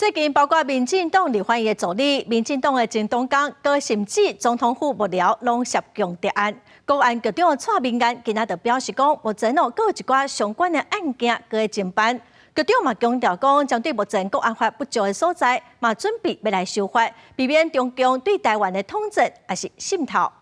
最近包括民進黨立法院的助理、民進黨的前黨工，閣甚至總統府幕僚，攏涉共諜案。國安局長蔡明彥今仔就表示講，目前哦，閣有一寡相關的案件閣咧偵辦。局長嘛強調講，針對目前國安法不足的所在，嘛準備欲來修法，避免中共對台灣的統戰抑是滲透。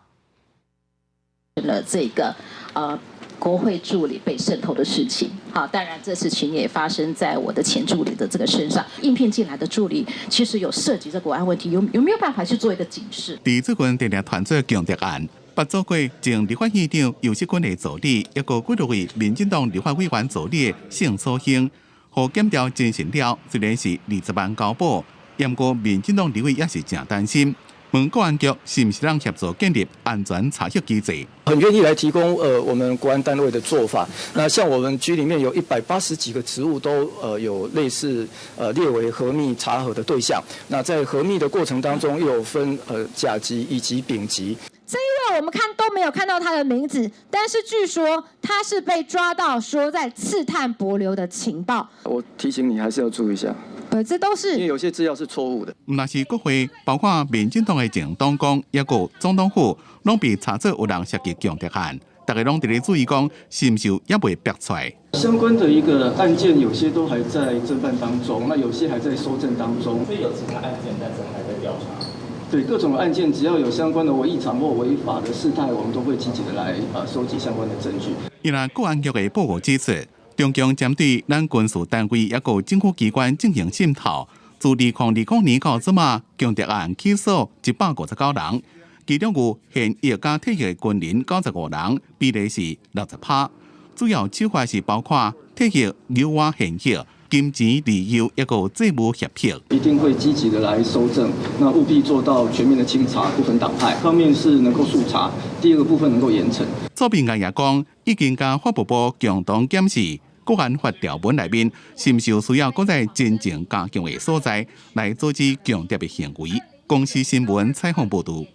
了這個國會助理被滲透的事情，好，當然這事情也發生在我的前助理的這個身上。應聘進來的助理其實有涉及這國安問題，有沒有辦法去做一個警示？佇最近定定傳出共諜案，捌做過前立法院長游錫堃的助理，抑閣幾落位民進黨立法委員助理的盛楚興，予檢調偵訊了，雖然是20萬交保，毋過民進黨立委也是誠擔心。問國安局是毋是通協助建立安全查核機制？很願意來提供我們國安單位的做法。那像我們局裡面有180幾個職務都有類似列為核密查核的對象。那在核密的過程當中，又有分甲級以及丙級。這一位我們看都沒有看到他的名字，但是據說他是被抓到說在刺探帛琉的情報。我提醒你，還是要注意一下。對，這都是因為有些資料是錯誤的。毋但是國會，包括民進黨的前黨工，抑閣總統府，攏被查出有人涉及共諜案，大家攏佇咧注意講，是毋是猶未爆出來？相關的一個案件，有些都還在偵辦當中，那有些還在搜證當中。所以有其他案件，但是還在調查。對各種案件，只要有相關的違異常或違法的事態，我們都會積極的來收集相關的證據。伊若國安局的報告指出，中共針對咱軍事單位抑閣政府機關進行滲透，自2020年到這馬，共諜案起訴159人，其中有現役佮退役的軍人95人，比例是60趴。主要手法是包括退役、誘挖現役、金錢利誘，抑閣債務脅迫。一定會積極的來搜證，那務必做到全面的清查，不分黨派。一方面是能夠速查，第二個部分能夠嚴懲。蔡明彥也講，已經佮法務部共同檢視國安法條文內面，是毋是有需要閣再真正加強的所在，來阻止共諜的行為。公視新聞採訪報導。